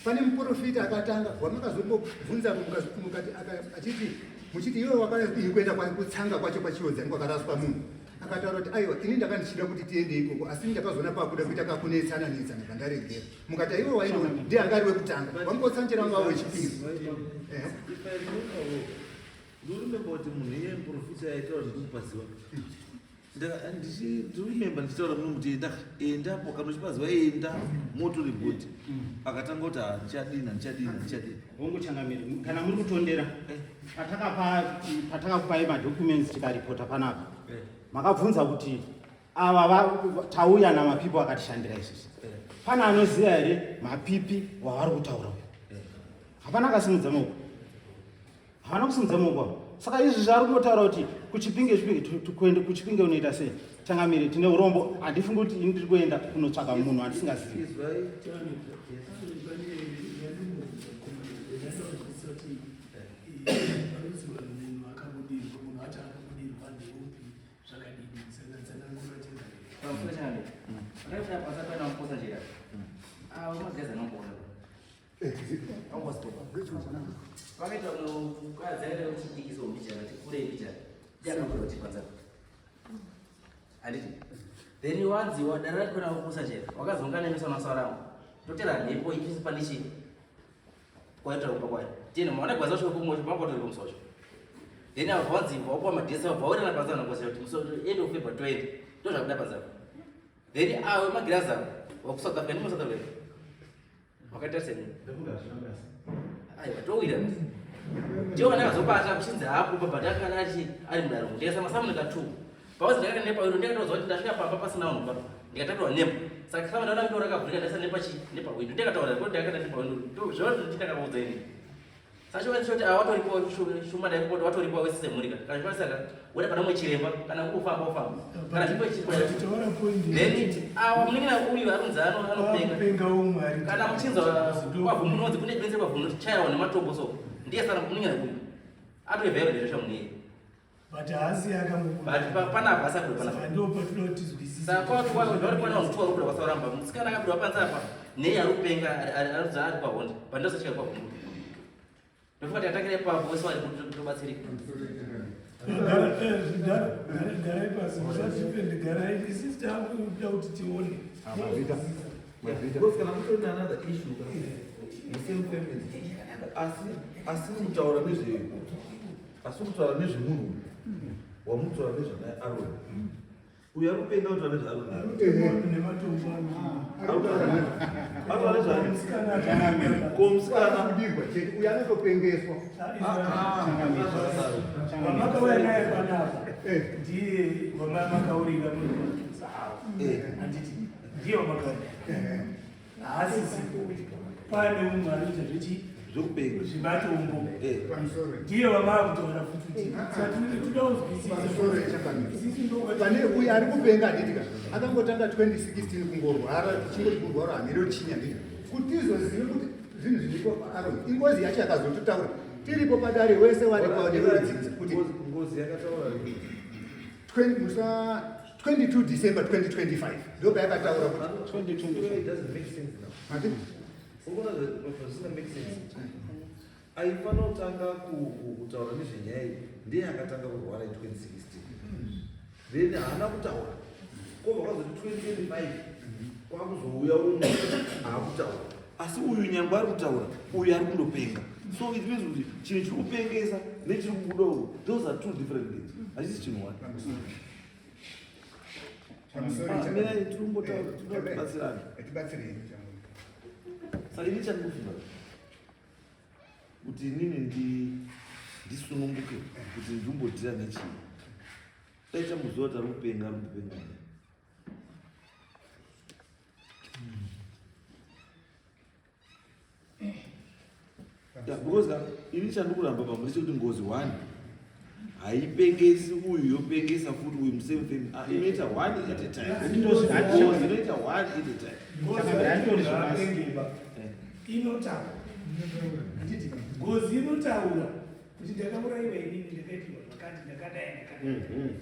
pane muprofita akatanga wamakazombobvunza mukati achiti muchiti iwe wakadii kuenda kutsanga kwacho kwachiodza ndikwakaraswa munhu akataura kuti aiwa ini ndanga ndichida kuti tiende ikoko asi ndakazoona pakuda kuita kakunetsana netsana pandaregera mukati aiwe waino ndiye anga ari wekutanga wamukotsanjera wanga wechipiri Ndorememba kuti munhu iye muprofita aitaura zvekupaziwa Ndirememba ndichitaura muno kuti enda endapo kana uchipaziva enda moto rebhodi akatanga kuti handichadini handichadini handichadini. Hongu changamire, kana muri kutondera eh. patakapa patakakupai madocuments tikaripota panapa eh. makabvunza kuti ava tauya namapipi akatishandira isusu eh. pane anoziva here mapipi wavari kutaura uyu hapana akasimudza maoko Havana kusimudza maoko avo. Saka izvi zvaari kungotaura kuti kuchipinge chipinge kuenda kuchipinge unoita sei? Changamire tine urombo handifungi kuti ini ndiri kuenda kunotsvaga munhu wandisingazivi. Vakaita mukadzi akaita kuchidikiso mbijana tikurei mbijana ndiakabuda kuchipanza handiti then wanzi wadara rakona kupusa chero wakazonganemesa masara angu totera mhepo ichisi pane chii kwaita kupa kwayo tine maona gwaza usvika kumwe makotori kumusa wacho then ava wanzi wapuwa madhesi wabva waurana panza nangwaza kuti musa end of February 20 ndozvakuda panza then awe magirazi avo wakusouth Africa ndimo South Africa Wakaita seni. Aiwa towira. Ndiyo vana vazobata kuchinzi hapo baba ndakana achi ari mudaro. Ndikasa masamu nika 2. Pawazi ndakana nepa wiro ndakatoziva kuti ndasvika pamba pasina vanhu papa. Ndikatakurwa nepa. Saka kama ndaona kuti rakavhurika ndasa nepa chi nepa window. Ndakataura kuti ndakana nepa window. Ndo zvavo nditakaudza ini. Sacho vanoti ah watoripo shuma dai kuti watoripo wese semhuri kana kana saka wenda pana mwe chiremba kana kufamba ufamba kana zvimwe chitaura point then awa munin'ina uyu arunzi ano anopenga kana muchinzwa kwavhumunodzi kune benzi kwavhumunodzi chaiwa nematombo so ndiye sana munin'ina uyu atoevhairwe zvamunei but haasi akambobuda but panapa asi abuda panapa ndo patinoda kuti tizwisise saka kwari kwana vanhu tuwa kubuda kwasauramba musikana akabuda panze apa nei ari kupenga ari ari kwahonda but ndosachika kwahonda ndofunga tikatangira ipapo wese wari kutobatsirika garai pasi musatipende garai isisi takuda kuti tione Because kana mutori neanother issue the same family asi asi kutaura nezve asi kutaura nezvemunhu wamutaura nezvanaye Aroni uyu ari kupenga kutaura nezvaaroni ko musikana kudirwa chete uyu anotopengeswa wamakauya naye panapa ndiye wamakaurira handiti ndiye wamakauya haasisipo pane umwe anoita zvechi Zvekupenga Zvimatombo. Eh. Pamusoro. Ndiye wamava kutaura futi kuti saka toda kuzwisisa. Pamusoro yechangamire. Isisi ndo Pane uyu ari kupenga handiti ka akangotanga 2016 kungorwara, chingoti kurwara hamiro chinya nditi kuti tizozive kuti zvinhu zviripo. Aron ingozi yacho yakazototaura tiripo padare wese waripo newedzidzo kuti Ngozi yakataura rini? 20 musa 22 December 2025 ndo payakataura kuti It doesn't make sense now. Handiti? Unoona zvisina make sense. Aifanira kutanga kutaura nezvenyaya iyi ndiye akatanga kurwara in 2016, then haana kutaura, kobva kwazoti 2025 kwakuzouya umwe aakutaura. Asi uyu nyangwe ari kutaura, uyu ari kundopenga. So it means kuti chinhu chiri kupengesa nechiri kubuda uku, those are two different things, hachisi chinhu one. Pamusoro. Ah, mirai, tiri kumbotaura, tinoda kubatsirana. Tibatsirei changamire. Saka ini chandinofunga kuti inini ndisununguke kuti ndimbodhira nechii, dai chamuziva kuti ari kupenga, ari kupenga. Yeah, because ka ini chandikuramba pamwe ndechekuti ngozi one haipengesi uyu yopengesa futi uyu musame family. Ah, inoita one at a time. Ngozi inoita one at a time. Ngozi Handitori zvabasa. haipengeba. Inotaura. Handiti ngozi inotaura kuti ndakaurayiwa inini, ndakaitirwa zvakati, ndakadai, ndakadai.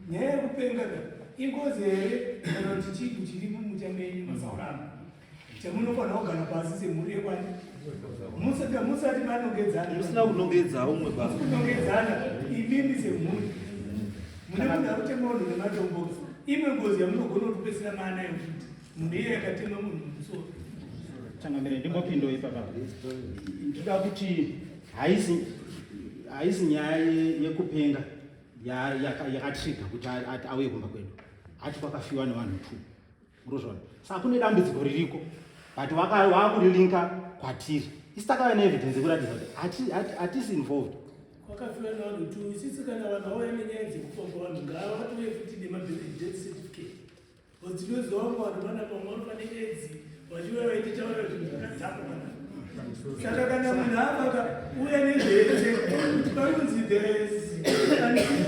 Nyaya yekupenga ka ingozi here kana kuti chinhu chiri mumucha menyu masaurano chamunofanira kugara pasi semhuri yekwani musati manongedzana? Musina kunongedza umwe baba. Kunongedzana imimi semhuri mune munhu ari kutema munhu nematombo, imwe ngozi yamunogona kutopedzisira maanayo futi munhu iye akatema munhu mumusoro. Changamire, ndimbopinda ipapa. Ndoda kuti haisi nyaya yekupenga yakatrigger kuti auye kumba kwedu. Ati kwakafiwa nevanhu two, urozvona? Saka kune dambudziko ririko, but vakurilinka kwatiri. Isi takauya neevidence yekuratidza kuti hatisi involved. Kwakafiwa nevanhu two. Isisi kana vanhu vauya nenyaya dzekufa kwavanhu, ngavatouye futi nemadeath certificate, because tinoziva vamwe vanhu vanapa vamwe vanofa neAIDS vachiuya vaititaura zvinhu zvakadzama panapa. Saka kana munhu afaka, uya nezvese kuti panonzi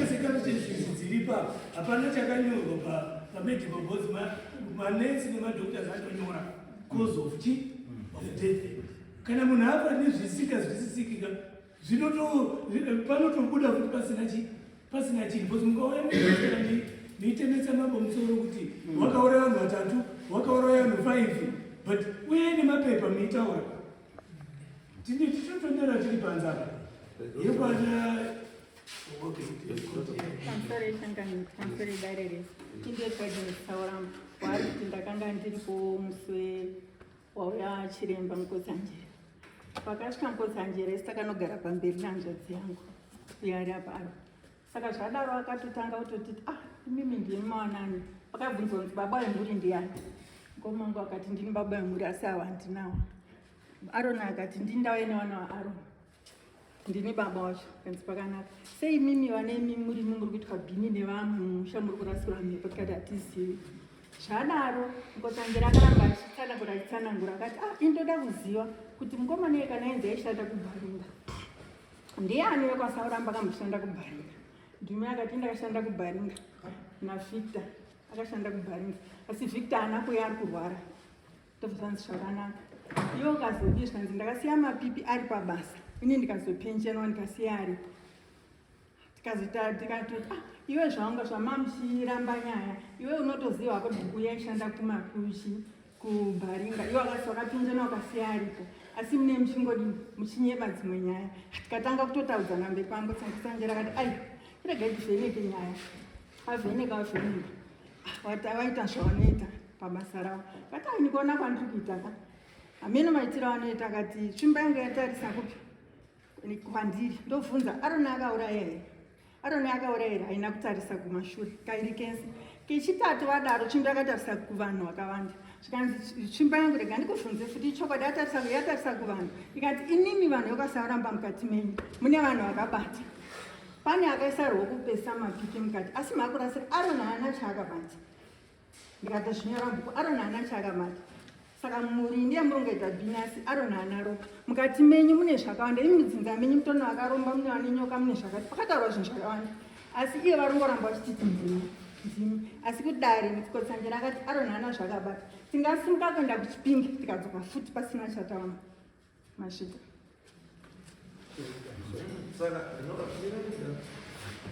circumstances dziripa. Hapana chakanyorwa pamedical boards, manesi nemadoctors atonyora cause of chi of death. Kana munhu afa nezvisika zvisisikika, zvinoto panotobuda futi pasina chi pasina chinhu, because mukauya nezvese miitemesa mambo musoro kuti wakauraya vanhu vatatu, wakauraya vanhu five, but uye nemapepa miitaura tine tichotonyora tiri panze apa yekwana. Pamusoro yechangamire, pamusoro yedare rese, indiyekwadini Sauramba waari kuti ndakanga ndiripo musi wauya chiremba Mukotsanjere. Pakasvika Mukotsanjere, isi takanogara pamberi nehanzvadzi yangu uyo ari apa aro. Saka zvadaro akatotanga kutotiti, "Ah, imimi ndini mawanani." Pakabvunzwa kunzi baba wemhuri ndiani, mukoma wangu akati, "Ndini baba wemhuri, asi ava handinawo." Aroni akati, "Ndini ndauya nevana vaAroni, ndini baba wacho." Kanzi, "Pakanaka. Sei mimi vane imi muri muri kuitwa bhini nevamwe mumusha, muri kurasirwa mhepo?" Tikati, "Hatizivi." Zvadaro Mukotsanjera akaramba achitsanangura, achitsanangura, akati, "Ah, indoda kuziva kuti mukomana iye kana ainzi aishanda kuBharinga, ndiani wekwaSauramba akamboshanda kuBharinga?" Ndume akati, "Ndakashanda kuBharinga naVictor, akashanda kuBharinga, asi Victor haana kuuya, ari kurwara." Tobva zvanzi, "Zvakanaka. Iwe ukazodii?" Zvikanzi, "Ndakasiya mapipi ari pabasa, ini ndikazopenjenwa, ndikasiya aripo." Tikazota tikatoti, "Ah, iwe zvaunga zvamamuchiramba nyaya, iwe unotoziva kuti uyaishanda kumakuchi kuBharinga, iwe akasi wakapinjena ukasiya aripo, asi mune muchingodini muchinyeba dzimwe nyaya." Tikatanga kutotaudzana mberi kwangu. Sanjera akati, "Ai, regai tivheneke nyaya." Avheneka, avheneka, waita zvavanoita pabasa ravo. Kati, "Ai, ndikuona kwandiri kuita ka hameno maitiro avanoita." Akati, "Tsvimbo yangu yatarisa kupi? Kwandiri. Ndobvunza, Aroni akauraya here? Aroni akauraya here?" Haina kutarisa kumashure kairi kese. Kechitatu vadaro, tsvimbo yakatarisa kuvanhu vakawanda. Zvikanzi, "Tsvimbo yangu, rega ndikubvunze futi, ichokwadi yatarisa, yatarisa kuvanhu?" Ikati, "Inimi vanhu vekwaSauramba, mukati menyu mune vanhu vakabata, pane akaisa ruoko kupesa mapiki mukati, asi makurasira. Aroni haana chaakabata." Ndikatozvinyora bhuku, Aroni haana chaakabata. Saka mhuri ndiye murongoita bhinasi Aroni haana ropa. Mukati menyu mune zvakawanda, imi mudzinza menyu mutori nevakaromba, mune vane nyoka, mune zvakati. Pakataurwa zvinhu zvakawanda. Asi iye varongoramba vachititi ndimi, ndimi. Asi kudare Mukotsanjera akati Aroni haana zvakabata. Tingasimuka kuenda kuChipinge tikadzoka futi pasina chataona. Masvika. Saka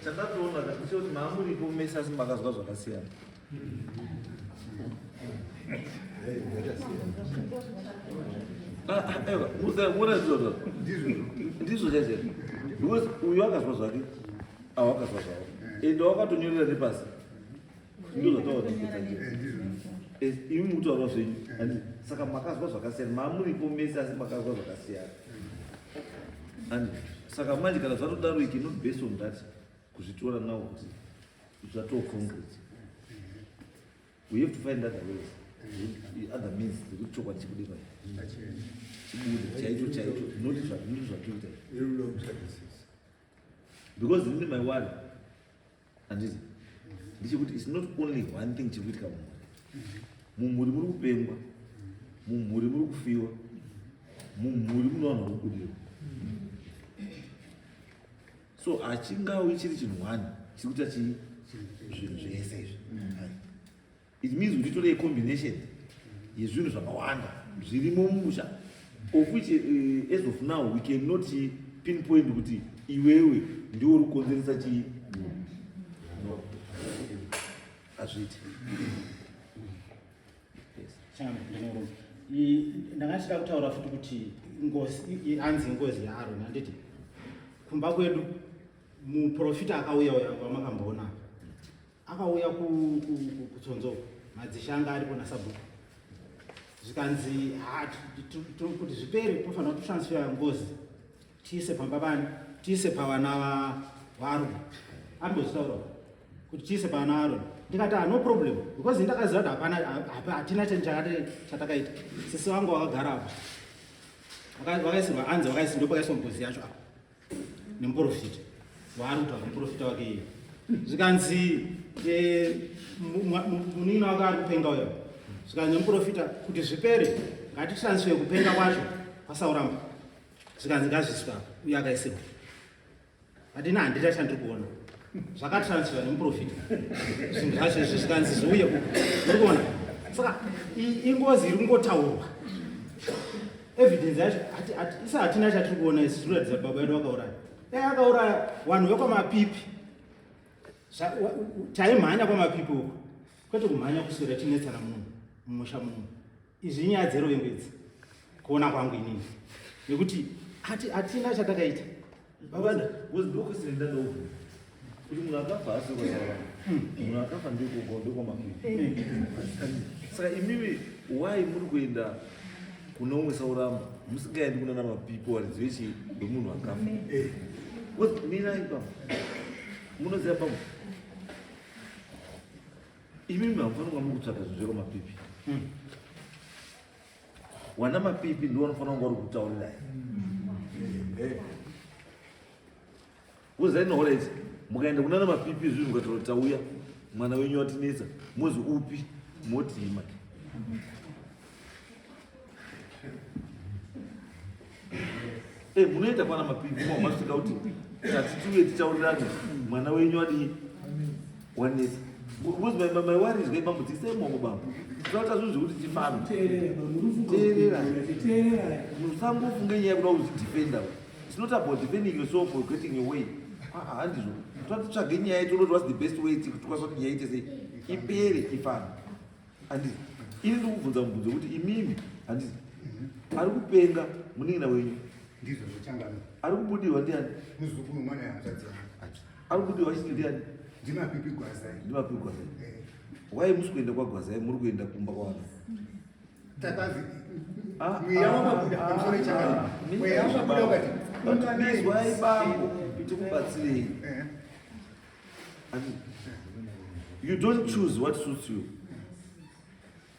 chandatoona ndechekuti maamuripo mese asi makazwa zvakasiyana. Ndizvo chaizvo because uyu akazwa zvake awo akazwa zvavo ende wakatonyorera nepasi ndozvataura imi mukutaura zvenyu andi saka makazwa zvakasiyana mamuripo mese asi makazwa zvakasiyana andi saka manje kana zvatodaro you cannot base on that kuzvitora now kuti zvatoo concrete we have to find other ways other means dzekuti chokwadi chibude pai chibude chaicho chaicho not zvatoita because ini my worry handiti ndechekuti its not only one thing chiri kuitika mumhuri mumhuri muri kupengwa mumhuri muri kufiwa mumhuri mune vanhu vari kubudirwa so hachingawi chiri chinhu one chiri kuita chii zvinhu zvese izvi It means kuti tore combination yezvinhu zvakawanda zvirimo mumusha of which uh, as of now we cannot pinpoint kuti iwewe ndiwo uri kukonzeresa chii no hazviiti ndanga ndichida kutaura futi kuti ngozi hanzi ingozi yaaroni handiti kumba kwedu muprofita akauya uya wamakamboona Akauya kutsonzo uku madzishe anga aripo nasabhuku zvikanzi kuti zvipere tofanira kutransfer ngozi tiise pamba pani tiise pavana vaaroni ambozvitaura kuti tiise pavana vaaroni ndikati ah, no problem because ndakaziva kuti hapana hatina chinhu chakati chatakaita sisi vangu vakagara apa vakaisirwa anzi vakaisirwa ndopakaiswa ngozi yacho apa nemuprofita waari kutaura muprofita wake iye zvikanzi eh, munin'ina wake ari kupenga uyo zvikanzi nemuprofita kuti zvipere ngatitransfer kupenga kwacho kwasauramba zvikanzi ngazviswa uye akaisirwa hatina handita chandiri kuona zvakatransfer nemuprofita zvinhu zvacho izvi zvikanzi zviuye uku muri kuona saka ingozi iri kungotaurwa evidence yacho isa hatina chatiri kuona isi zvinoratidza kuti baba vedu vakauraya dai akauraya vanhu vekwamapipi taimhanya kwamapipi uku kwete kumhanya kuswera tinetsana munhu mumusha muno izvi inyaya dzeruvengo idzi kuona kwangu inini nekuti hatina chatakaita kuti munhu akafa asi munhu akafa ndikokwamakwii saka imimi why muri kuenda kuna umwe sauramba musingaendi kuna namapipo varidzi vechi vemunhu akafa mirai baba munoziva baba imimi hamufanira kunga muri kutsvaga zvinhu zvekwamapipi hmm. wana mapipi ndiwo vanofanira kunga vari kutaurirai Uzai noholet mukaenda kunana mapipi zvinhu mukataura kuti tauya mwana wenyu watinetsa mozi upi motii manje Eh, munoenda kwana mapipi mo masvika kuti tati tiuye titaurirane mwana wenyu adii wanetsa because my, my, my worry is going bambo dzisai maoko bambo tinoita zvinhu zvekuti tifambe teerera musangofunge nyaya yekuda kuzvidefenda It's not about defending yourself or getting your way. Ah, ah, handizvo. Totsvage nyaya yedu toti what's the best way tikwanisa kuti nyaya ite sei ipere ifane. Handizvo. Ini ndiri kubvunza mubvunzo wekuti imimi handizvo. Ari kupenga munin'ina wenyu. Ndizvo zvechangano. Ari kubudirwa ndiani? Muzukuru mwana yehanzvadzi yangu. Ari kubudirwa achiti ndiani? Ndimapipi Gwazai. Ndimapipi Gwazai. Eh. Why musi kuenda kwaGwazai muri kuenda kumba kwavanhu? Takazi ah, mweya ah, wakabuda ah, pamusoro chakati. Mweya wakabuda ukati unganai bambo tikubatsirei. Eh. You don't choose what suits you.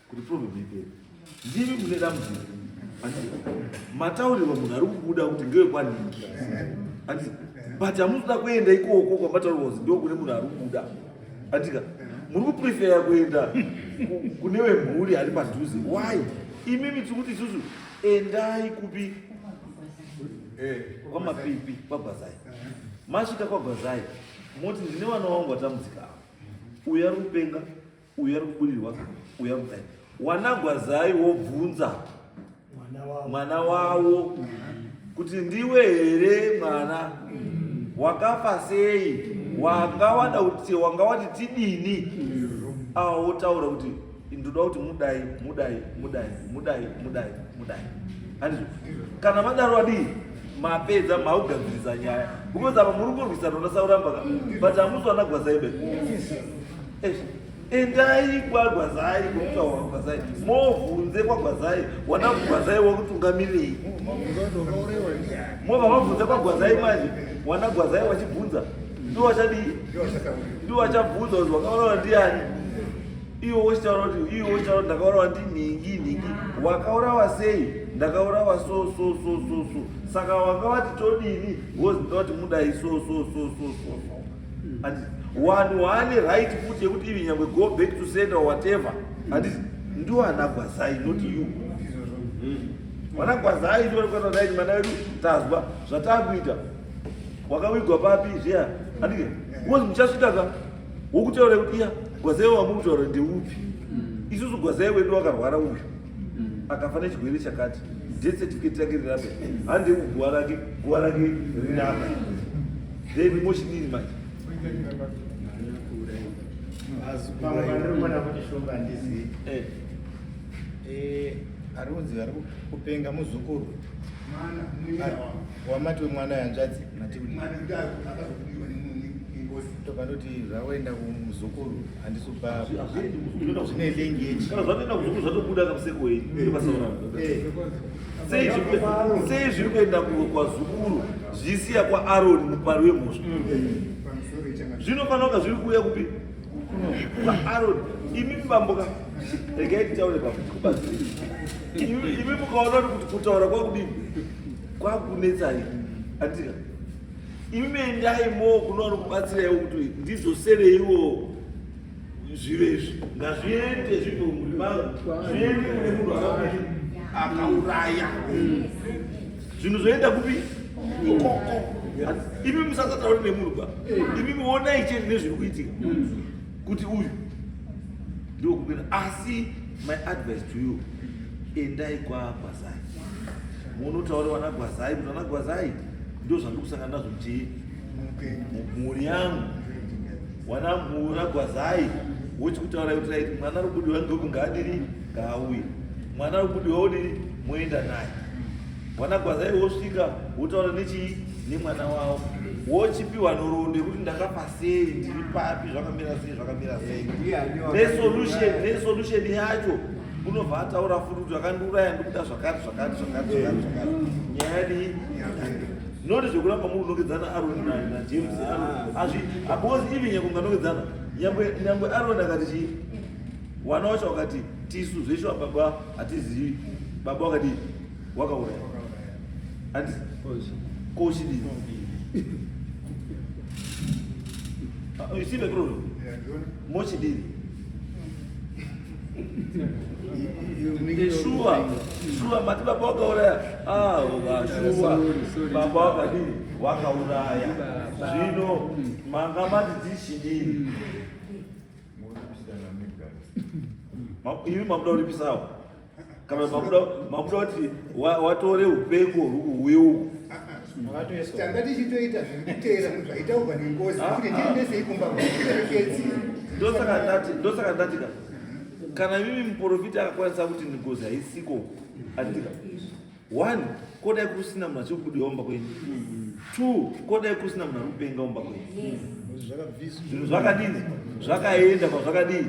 Kuti problem ipere. Ndimi mune dambudziko. Mataurirwa munhu ari kubuda kuti ngewekwanhingi. Anditi but hamusi kuenda ikoko kwamataurirwa kunzi ndokune munhu ari kubuda. Andika muri kuprefera kuenda kune vemhuri ari padhuze. Why? Imimi tiri kuti isusu endai kupi? Kwamapipi, kwaGwazai. Masvika kwaGwazai moti ndine vana vangu vatambudzika ava, uyu ari kupenga, uyu ari kuburirwa, uyu ari kudai. Wana Gwazai wobvunza mwana wavo kuti ndiwe here mwana wakafa sei, wanga wada kuti wanga wati tidini? Awo wotaura kuti ndoda kuti mudai mudai mudai mudai mudai mudai, handizvo? Kana madaro adii, mapedza, maugadzirisa nyaya, because apa muri kurwisana unasauramba ka, but hamusi wana Gwazai be. Endai kwaGwazai, kwekutaura kwaGwazai, movhunze kwaGwazai, wana Gwazai wakutungamirei, mobva mabvunza kwaGwazai manje, wana Gwazai wachibvunza ndiwo wachadii, ndiwo wachabvunza kuti wakaurawa ndiani, iwo wochitaura kuti iwo wochitaura kuti ndakaurawa ndinhingi nhingi, wakaurawa sei? Ndakaurawa so so so so so. Saka wanga wati todini? Because ndoda kuti mudai so so so so so so. Handiti wanhu waane right futi yekuti even nyangwe go back to sender or whatever, handiti ndiwo ana Gwazai, not you. Wana Gwazai ndiwo vanokwanisa kudai, mwana wedu tazwa zvatakuita, wakawigwa papi zviya, handiti? Because muchasvika ka wokutaura kuti iya Gwazai wamukutaura ndeupi? Isusu Gwazai wedu wakarwara uyu, akafa nechirwere chakati, death certificate yake rirape, hande kuguva rake, guva rake rirapa, then mochidini manje? Pamwe pandiri kuona kuti shumba handizivi. Ari kunzi ari kupenga muzukuru wamati wemwana yanzvadzi, mati tobva ndoti zvakuenda kumuzukuru, handisi kupa zvine linkage. Kana zvatoenda kuzukuru zvatobuda kamuseko wenyu. Sei zviri kuenda kwazukuru zvisiya kwaAroni mupari wemhosva? Zvinofanira kunga zviri kuuya kupi? KwaAroni. Imi bamboka, regai titaure pakubatsira imi. Mukaona kuti kutaura kwakudini kwakunetsai, andika imi meendai mo kunoona kubatsiraiwo kuti ndizosereiwo zviro izvi, ngazviende zvibve mumhuri mangu zviende kune munhu akadii, akauraya. Zvinhu zvoenda kupi? Ikoko. Imi musasatauri nemunhu ba, imi muonai chete nezviri kuitika kuti uyu ndiwo kupinda. Asi my advice to you, endai kwaGwazai munotaura wana Gwazai kuti wana Gwazai, ndo zvandiri kusangana nazvo muchii mhuri yangu. Wana mhura Gwazai wochikutaura kuti right, mwana ari kubudiwa ngeku ngaadiri, ngaauye mwana ari kubudiwa odiri, moenda naye. Wana Gwazai wosvika wotaura nechii nemwana wavo, wochipiwa nhoroondo yekuti ndakafa sei, ndiri papi, zvakamira sei, zvakamira sei, nesolution yacho. Unobva ataura futi kuti akandiuraya ndikuda zvakati zvakati zvakati zvakati zvakati. Nyaya dii? Noti zvekuramba muri kunongedzana Aroni naJames azvi, because even nyangwe munganongedzana, nyangwe Aroni akati chii, wana wacho wakati tisu zveshuwa baba hatizivi baba wakadii, wakauraya, handi kochidii? You see the problem? Mochidini? Shuwa shuwa mati baba wakauraya? Ah, shuwa baba wakadini, wakauraya. Zvino manga mati tichidini? Imi mamuda kuripisawo kana mamuda kuti watore upengo huye uku? Tanga tichitoita zviri kuteera zvaitaurwa nengozi kuti tiendesei kumba kuperekedzi. Ndosaka ndati ka kana imimi muprofita akakwanisa kuti ngozi haisiko, anditika one, kodai kusina munhu achikubudiwa mumba kwenyu. Two, kodai kusina munhu ari kupenga mumba kwenyu. Zvinhu zvakadini? Zvakaenda kwazvakadii,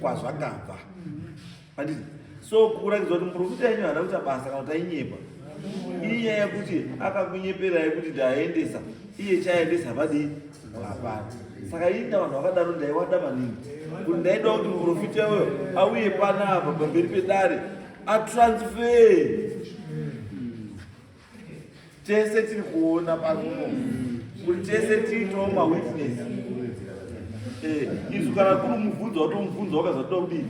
kwazvakabva, handiti? So kuratidza kuti muprofita yenyu haana kuita basa kana kuti ainyepa, inyaya yekuti akakunyeperai kuti ndaendesa, iye chaendesa hadii, hapana. Saka inda vanhu vakadaro ndaiwada maningi, kuti ndaida kuti muprofita uyo auye panapa pamberi pedare atransfer tese tiri kuona pano, kuti tese tiitewo mawitness. Eh, isu kana kuri mubvunzo watomubvunza wakazvatoda kudii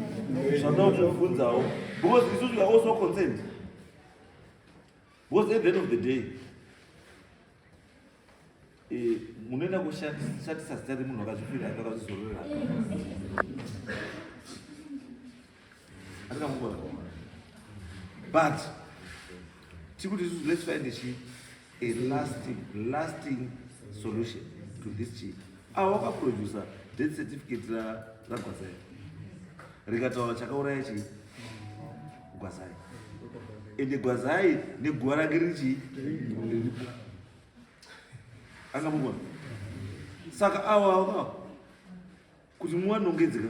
zvatoda kumubvunzawo because isusu we are also concerned because at the end of the day eh, munoenda kushatisa zita remunhu akazvifira akazvizororera atingamugona but tikuti isusu let's find a, a lasting, lasting solution to this chi awa wakaproducer death certificate ragwazai rikataura chakauraya chii gwazai ende gwazai neguva rake riri chii riripo angamugona saka awa awa kuti muwanongedzeka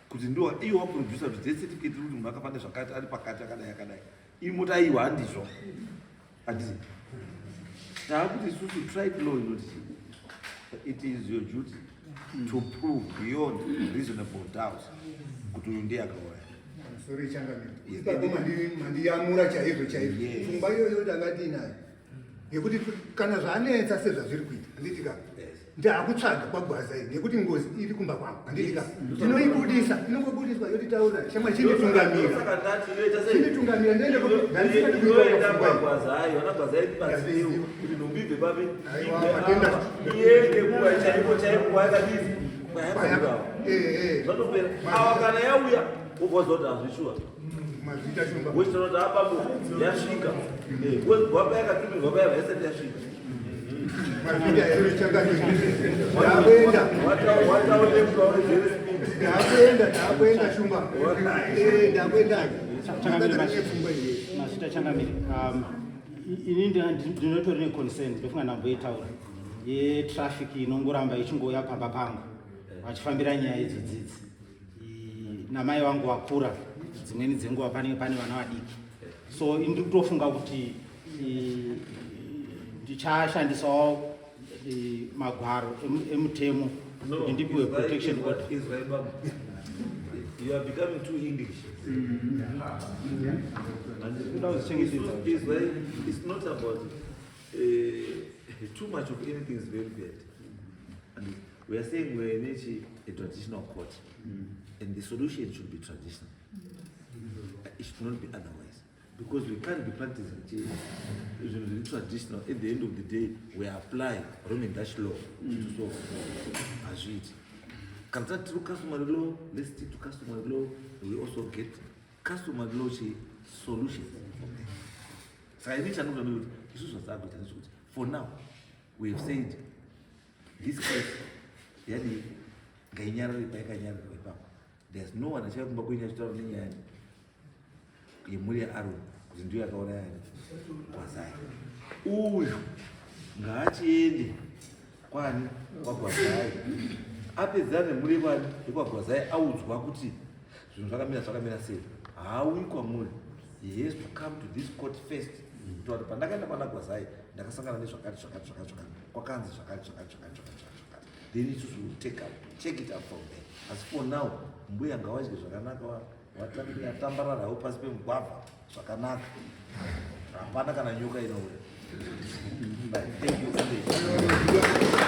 kuti ndiwo iwo waproducer kuti death certificate kuti munhu akafa nezvakati ari pakati akadai akadai imi moti aiwa handizvo handiti taakuti isusu trite law inoti it is your duty to prove beyond reasonable doubt kuti uyu ndiye akauraya. Sorry changamire. Ipapo mandiyamura chaizvo chaizvo. Pfungwa iyoyo ndanga ndinayo. Nekuti kana zvanetsa sezvazviri kuita handiti ka ndakutsvaga kwagwaza iyi nekuti ngozi iri kumba kwangu handiti ka tinoibudisa inongobudiswa yotitaura shamwa chinditungamira chinditungamira ndiende ndandisingadi kuitaura pfungwa iyi kuti nhumbi ibve papi iende kuva chaiko chaiko kwayakadii kwayakadii zvatopera awa kana yauya wobva kuti hazvishuwa Mazvita Shumba. Wochitaura kuti abambo yasvika. Wapa yakatumirwa paya haisati yasvika. Mazvita here changamire. Ndakuenda. Wataure mutaure speed. Ndakuenda, ndakuenda Shumba. Eh, ndakuenda. Changamire Pfungwa iyi. Mazvita changamire. Ini ndinotori neconcern ndofunga ndamboitaura yetraffic inongoramba ichingouya pamba pangu vachifambira nyaya idzodzidzi namai vangu vakura dzimweni dzenguva panenge pane vana vadiki so ini ndiri kutofunga kuti ndichashandisawo magwaro emutemo kuti ndipiwe protection order. You are becoming too English. Kuda kuzvichengetedza. It's not about too much of anything is very bad. And we are saying we are in a traditional court, and the solution should be traditional. It should not be otherwise, because we can't be practicing traditional. At the end of the day, we apply Roman Dutch law to solve hazviiti. Kana tati tiri customary law, let's stick to customary law. We also get customary law solutions from there. Saka ini chandinoda ndekuti isusu zvataakuita ndezvekuti for now we have said this case yadii ngainyarare paikanyararwa ipapo. There's no one achauya kumba kwenyu achitaura nenyaya yemhuri yaAron kuti ndiyo yakauraya ani Gwazai. Uyu ngaachiende kwani kwaGwazai apedzana nemhuri yekwani yekwaGwazai audzwa kuti zvinhu zvakamira zvakamira sei. Haauyi kwamuri, he has to come to this court first kutaura kuti pandakaenda kwana Gwazai ndakasangana nezvakati zvakati zvakati zvakati kwakanzi zvakati zvakati zvakati zvakati zvakati, then isusu will take up check it up from there. Asi for now mbuya ngavadye zvakanaka, vatambararawo pasi pemugwavha zvakanaka, hapana kana nyoka inouya. Thank you.